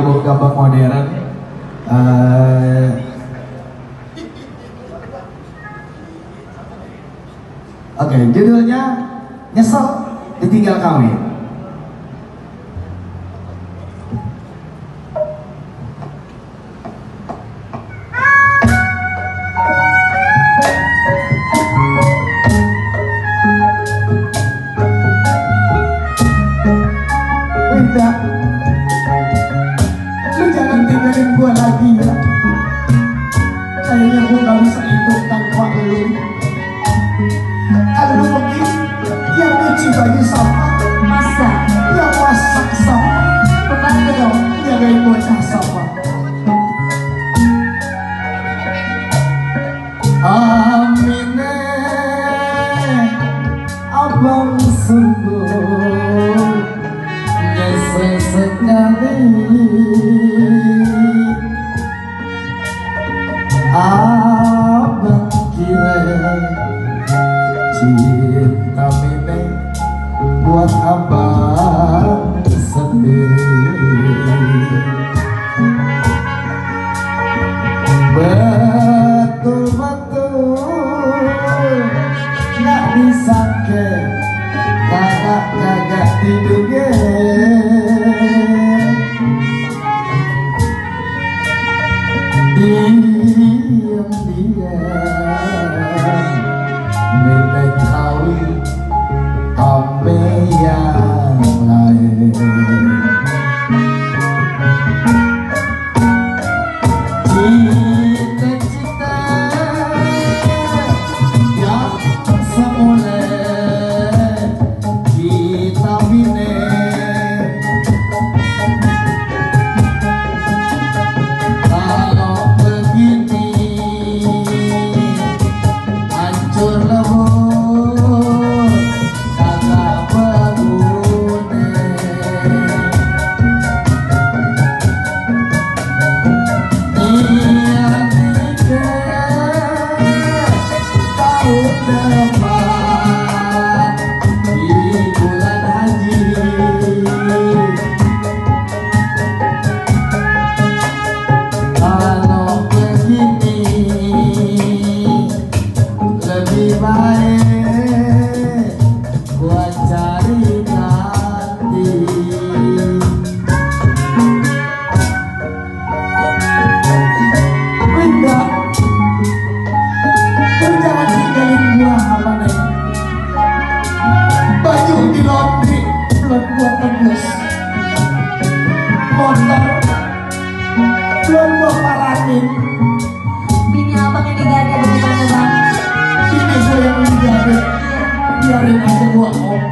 gambar modern. Oke, judulnya Nyesel Ditinggal Kawin. Lu jangan tinggalin gua lagi ya. Kayaknya gua gak bisa hidup tanpa lu. Kalau lu pergi, yang nyuci baju sama, Masa? yang masak sama, Pembantu dong. jagain bocah sama. Amine, abang sungguh nyesel sekali. Abang kira cinta mine buat abang sendiri. Betul-betul gak disangka, kakak kagak diduga. Diam-diam mine kawin ame yang lain. Cita-cita yang semula kita bina, kalau begini hancur lebur kagak berguna. Niat nikah tahun depan di bulan haji. Kalau begini lebih baik gua cari ganti. Winda, lu jangan tinggalin gua apa nih. Baju di laundry belum gua tembus, motor belum gua parahin. Bini abang yang digagal bagaimana bang? Ini gue yang menjaga, biarin aja gua om.